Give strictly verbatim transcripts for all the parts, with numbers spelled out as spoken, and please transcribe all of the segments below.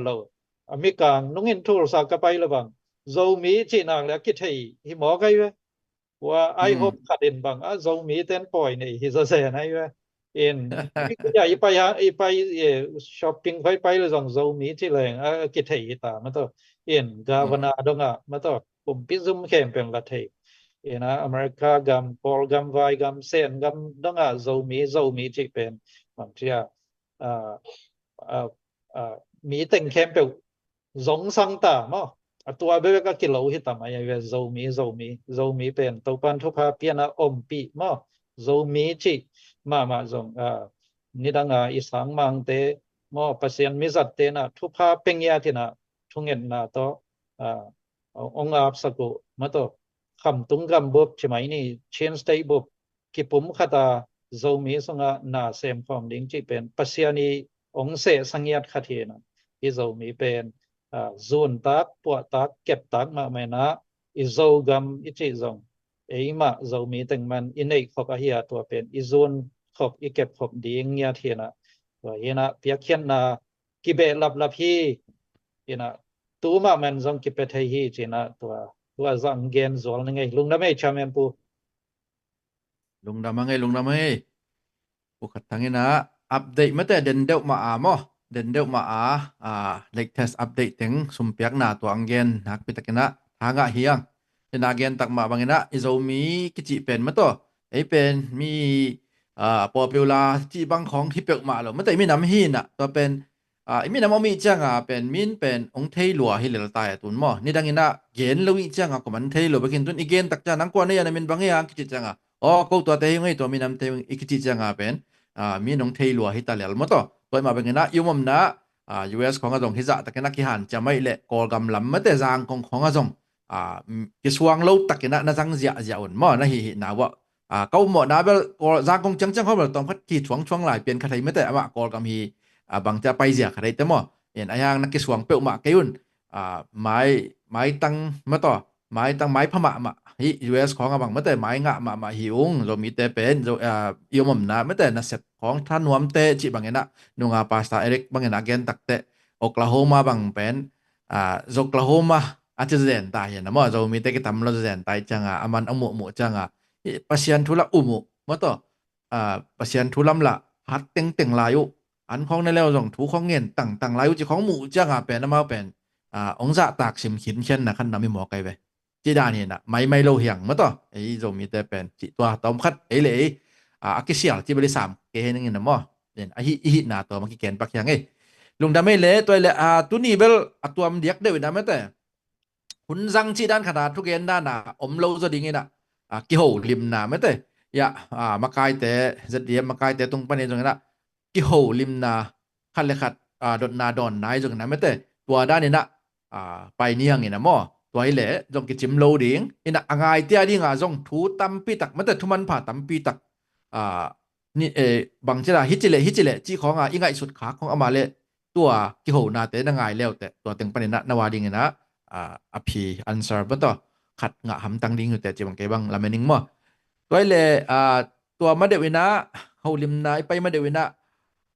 lo. A mikang nungin thulsa ka pai le bang Zomi cih nak le a kithei hi mawk ai ve. Ua ai hop khat in bang a Zomi ten pawi nei hi zazen ai ve. In i pai a, i pai, shopping khoi pai le zong Zomi cih leng a kithei hi ta mataw. In governor dongah mataw kumpi zum khempeuh la thei. Ina America gam, Kawlgam, Vaigam, Sengam dongah Zomi, Zomi cih pen bang cia, ah, ah, ah, mi teng khempeuh zong sang ta maw. A tua bebek a kilo hi ta mai a ve Zomi, Zomi, Zomi pen Topan thupha piana ompih maw. Zomi cih mahmah zong, ah, nidanga i sangmangte maw, Pasian mizatte na thupha pengia tina thungetna tawh, ah, ong apsak uh mataw. Khamtung gam bup ci mai ni, Chin State bup kipum khata Zomi sunga na sem khawm ding cih pen Pasian i ong seh sangiat khat hi na. I Zomi pen, ah, zuntak, puahtak, keptak mahmah ina i Zogam i cih zong eimah Zomi tengman i neih khop ahi a tua pen i zun khop i kep khop ding ngiat hi na. Tua hi na piakkhiatna kibeh laplap hi. Ina tu mahmah zong kipia thei hi ci na tua, tua zang gen zual na ngei. Lungdam ei chairman pu. Lungdam a ngei, lungdam a ngei. Pu Khat Thang ina update mate den deuh mah a maw. Den deuh mah a, ah, latest update teng sumpiakna tua ang gen nakpi takin a thangah hiang. Ina gen tak mah bangin a i Zomi kici pen mataw. Ei pen mi, ah, popular ci bang khong hi peuh mah lo. Mate mi nam hi na tua pen ah, i minam om ih cianga pen min pen ong thei lua hi lel tai a tun maw. Nidangin a gen lo ih cianga kuman thei lo bekin tun i gen tak ciang nang kua nei a na min bang ei a kici cianga aw ko tuate hi ngei tua minamte i kici cianga pen, ah, min ong thei lua hi ta lel maw taw. Tua i mah bangin a i um omna, ah, U S khong a zong hizah takin a kihan ciamai le Kawlgam lam mate Zangkong khong a zong, ah, kisuang lo takin a na zang ziahziah un maw na hihihna uah. Ah, ka ummawhna bel Zangkong ciangciang khawm bel tawm khat ki thuangthuang lai pian khat hei mete amah Kawlgam hi, ah, bangcia paizia khat hei te maw. In a hiang na kisuang peuhmah kei un, ah, mai, maitang mataw, maitang maipha mahmah hi U S khawng a bang mete mai ngah mahmah hi ung Zomite pen, ah, i om omna mete nasep khawng thanuamte cih bangin ah nunga Pastor Eric bangin ah gentakte Oklahoma bang pen, ah, Zoklahoma a ci zen ta hi na maw, Zomite kitam lo zen ta hi cianga a man a muhmuh cianga Pasian thu la um uh mataw, ah, Pasian thu lam la hat tengteng lai uh, an khawng ne leu zong thu khawng ngen tangtang lai uh ci khawng muh cianga pen amau pen, ah, ong zahtak sim khinkhianna khan nam hi maw kai ve. Ci dan hi na maimai lo hiang mataw, ei Zomite pen ci tua tawm khat ei le ei, ah, a kisial ci beli sam kei he ningin na maw. Nen a hi i hihna tua ma kiken pak hiang ei. Lungdam ei le tua ei le, ah, tuni bel a tuam diak deuh ina mete hun zang cih dan khat a thugen dan a om lo zaw dingin ah, ah, kiholimna mete. Ya, ah, makaite, Z D M makaite tung panin zongin ah kiholimna khat le khat, ah, dotna dawnna hi zongin ah mete. Tua danin ah, ah, pai niangin ah maw. Tua hi le zong kicim lo ding in ah a ngaite a dingah zong thu tampi tak mete, thu manpha tampi tak, ah, ni, eh, bangci la hici le hici le cih khawng a i ngaihsut khak khawng amah le tua kihonate na ngai leute tua teng panin ah na wa dingin ah, ah, a phi answer bang tawh khat ngah hamtang ding ute ci bang kei bang lamening maw. Tua hi le, ah, tua ma deuh in ah holimna i pai ma deuh in ah,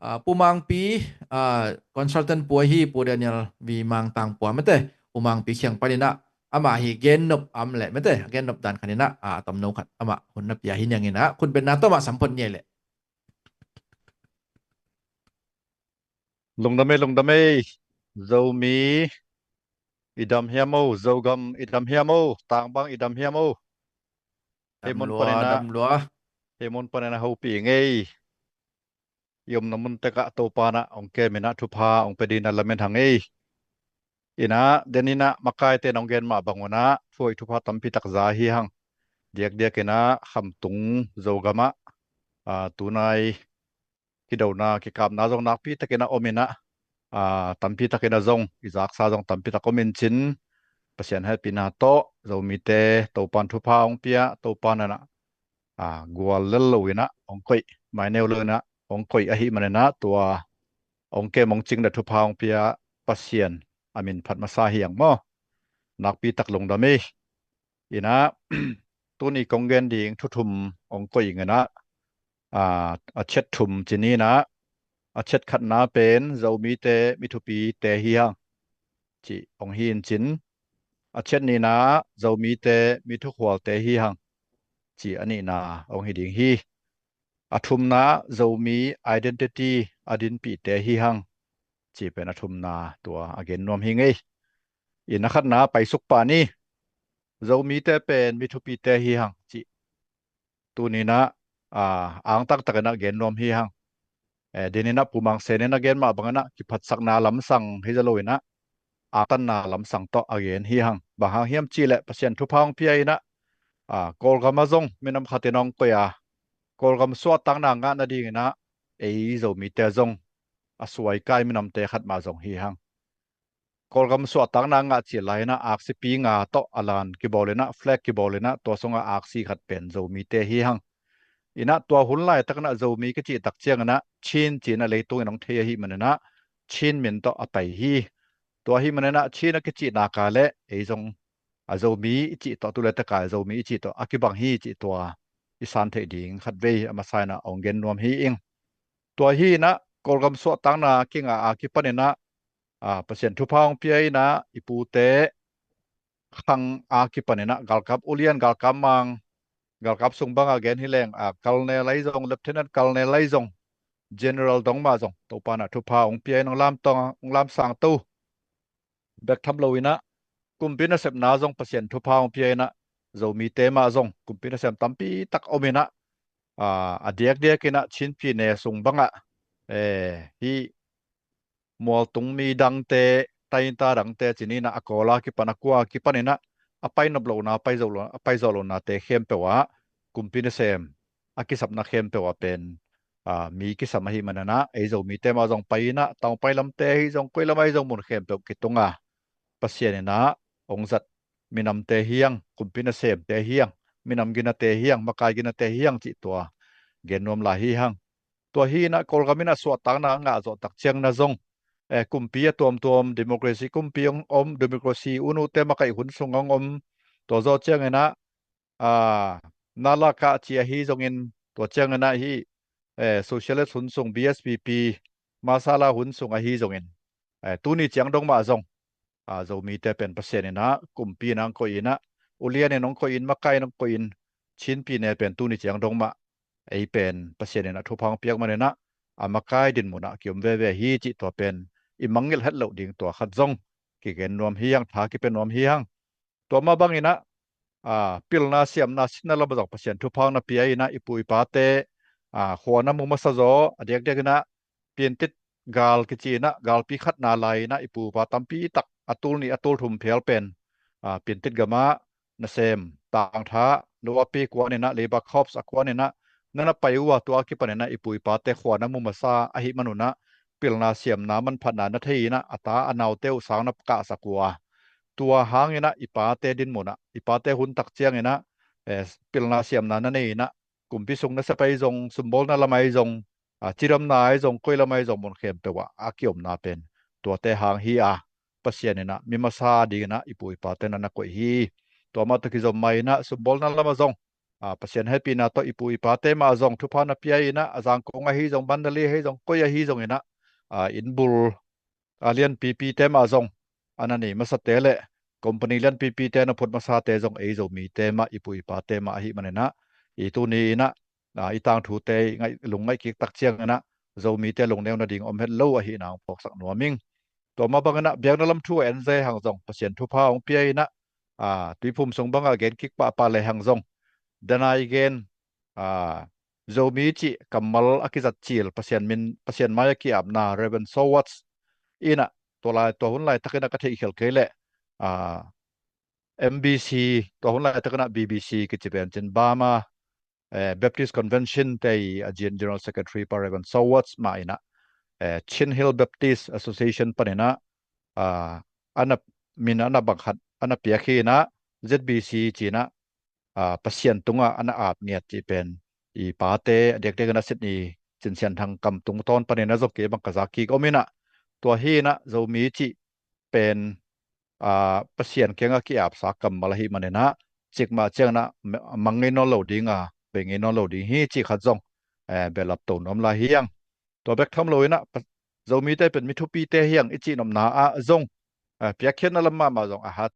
ah, Pu Mangpi, ah, consultant pu ahi Pu Daniel V Mangtang pu a mete, Pu Mangpi khiang panin ah amah hi gennop am le mete, gennop dan khanin ah, ah, tomno khat amah hun na pia hi niangin ah khutbetna tawh amah samphot niai le. Lungdam ei, lungdam ei. Zomi i dam hiam o, Zogam i dam hiam o, Tangbang i dam hiam o. Hei mun panin ah, hei mun panin ah hopih ngei. I omna mun tekah Topa in ah ong kem in ah thupha ong pia dingin ah lamen hang ei. In ah den in ah makaite in ong gen mah bang un ah thuhoih thupha tampi tak za hi hang. Diakdiak in ah Khamtung Zogam ah, ah, tunai kidona kikapna zong nakpi takin ah om in ah, ah, tampi takin ah zong i zaksa zong tampi tak om in cin Pasian hehpihna tawh Zomite Topan thupha ong pia, Topan ah, ah, gual lel lo in ah ong koih, maineu lo in ah ong koih ahih manin ah tua ong kem ong cing le thupha ong pia Pasian a min phat masa hiang maw. Nakpi tak lungdam ei. In ah tuni kong gen ding thu thum ong koih ing in ah, ah, a chet thum ci ni in ah, A chiat khatna pen Zomite mi thupite hi hang, cih hong hi in cin, a chiat nihna ah Zomite mi thukhualte hi hang, cih a nihna hong hi ding hi. A thumna ah Zomi identity a dinpihte hi hang, cih pen a thumna tua a gen nuam hi ngei. In a khatna paisuk pah ni. Zomite pen mi thupite hi hang, cih tuni in ah, aa, angtang takin ah gen nuam hi hang. Eh, deni in ah Pu Mang Sen in a gen mah bangin ah kiphatsakna lamsang hi zaw lo in ah angtanna lamsang tawh a gen hi hang. Bang hang hiam cih leh Pasian thupha hong pia in ah, aa, Kawlgam ah zong minam khat in hong koih a, Kawlgam suahtakna ngah nadingin ah ei Zomite zong a suaikai minamte khat mah zong hi hang. Kawlgam suahtakna ngah cil lai in ah aksipi nga tawh a lan kibawl in ah, flag kibawl in ah, tua sungah aksi khat pen Zomite hi hang. In ah tua hun laitakin ah Zomi kicih tak ciangin ah Chin ci-in ah leitungin hong thei ahih manin ah Chin min tawh a pai hi. Tua ahih manin ah Chin a kicih nak leh ei zong a Zomi i cih tawh, tu laitakin Zomi i cih tawh a kibang hi cih tua i san theih ding khatvei a masa in ah hong gen nuam hi ing. Tua hi in ah Kawlgam suahtakna kingah a kipan in ah, aa, Pasian thupha hong pia in ah i pute khang a kipan in ah galkap ulian, galkap mang, galkap sung bangah gen hi leng, aa, colonel ahi zong, lieutenant colonel ahi zong, general dong mah zong Topa in ah thupha hong pia in hong lamtang, hong lamsang to bek tham lo in ah kumpi nasepna zong Pasian thupha hong pia in ah Zomite mah zong kumpi nasem tampi tak om in ah, aa, a diakdiak in ah Chin pyine sung bangah, eh, hih mualtung mi dangte, tainta dangte ci-in ah a Kawl a kipan, a kua a kipan in ah a pai nop lohna, a pai zawh lo, a pai zawh lohnate khempeuh ah kumpi nasem a kisapna khempeuh ah pen, aa, mi kisam ahih manin ah ei Zomite mah zong pai in ah tangpai lamte ahi zong, koi lam ahi zong mun khempeuh kitung a Pasian in ah hong zat minamte hi hang, kumpi nasemte hi hang, minam ginate hi hang, makai ginate hi hang cih tua gen nuam lai hi hang. Tua hi in ah Kawlgam in ah suahtakna ngah zawh tak ciangin ah zong, eh, kumpi a tuamtuam, democracy kumpi hong om, democracy u nute makaih hun sung hong om. Tua zawh ciangin ah, aa, Nalaka ci ahi zongin, tua ciangin ah hih, eh, socialist hun sung B S P P, masala hun sung ahi zongin, eh, tuni ciang dong mah zong, aa, Zomite pen Pasian in ah kumpi in ah hong koih in ah, ulian in hong koih in, makai in hong koih in, Chin pyine pen tuni ciang dong mah ei pen Pasian in ah thupha hong piak manin ah a makai dinmun ah kiom veve hi cih tua pen i mangngilh het loh ding tua khat zong kigen nuam hi hang, tha kipia nuam hi hang. Tua mah bangin ah, aa, pilna siamna sinna lam ah zong Pasian thupha hong na pia in ah i pu i pate, aa, khua na mu masa zaw, a diakdiak in ah Piantit gal kici in ah galpi khatna lai in ah i pu i pa tampi tak a tul nih a tul thum phial pen, aa, Piantit gam ah nasem, tangtha, nuapi kuan in ah, Labour Corps a kuan in ah na na pai uh a, tua a kipan in ah i pu i pate khua na mu masa ahih manun ah pilna siamna manphatna na thei in ah a ta a naute uh sang na kahsak uh a, tua hangin ah i pate dinmun ah, i pate hun tak ciangin ah, eh, pilna siamna na nei in ah kumpi sung nasep ahi zong, sumbawlna lam ahi zong, aa, cidamna ahi zong, koi lam ahi zong mun khempeuh ah a kiomna pen tuate hang hi a, Pasian in ah mi masa dingin ah i pu i pate na na koih hi. Tua mah tawh kizom mah in ah sumbawlna lam ah zong, aa, Pasian hehpihna tawh i pu i pate mah zong thupha na pia in ah a Zangkong ahi zong, Mandalay ahi zong, koi ahi zongin ah, aa, innbul, aa, lianpipite mah zong a na nei masate le company lianpipite na phut masate zong ei Zomite mah, i pu i pate mah ahih manin ah i tuni in ah, aa, i tangthute i ngaih, lungngaih kik tak ciangin ah Zomite lungneu nading om het lo ahihna hong phawksak nuam ing. Tua mah bangin ah biakna lam thu a en ze hang zong Pasian thupha hong pia in ah, aa, Tuiphum sung bangah gen kik pahpah le hang zong, dana i gen, aa, Zomi cih kammal a kizat cil, Pasian min, Pasian mai a ki-apna Reverend Sowat in ah tua lai, tua hun laitakin ah ka theihkhial kei leh, aa, M B C, tua hun laitakin ah B B C kici pen cin, Burma, eh, Baptist Convention te i a Gen-, General Secretary pa Reverend Sowat mah in ah, eh, Chin Hill Baptist Association panin ah, aa, a na, min a na bang khat a na piak hi in ah Z B C ci-in ah, aa, Pasian tungah a na ap ngiat cih pen i pate a diakdiak in ah Sydney Cin Sian Thang kam tungtawn panin ah zong kei bang ka zak kik om in ah, tua hi in ah Zomi cih pen, aa, Pasian kiangah ki-apsa kammal ahih manin ah cikmah ciangin ah ma-, mang ngei nawn lo ding a, bei ngei nawn lo ding hi cih khat zong, eh, behlap to nuam lai hi hang. Tua bek tham loin ah, Zomite pen mi thupite hi hang i cih nopna ah zong, piakkhiatna lam mahmah zong a hat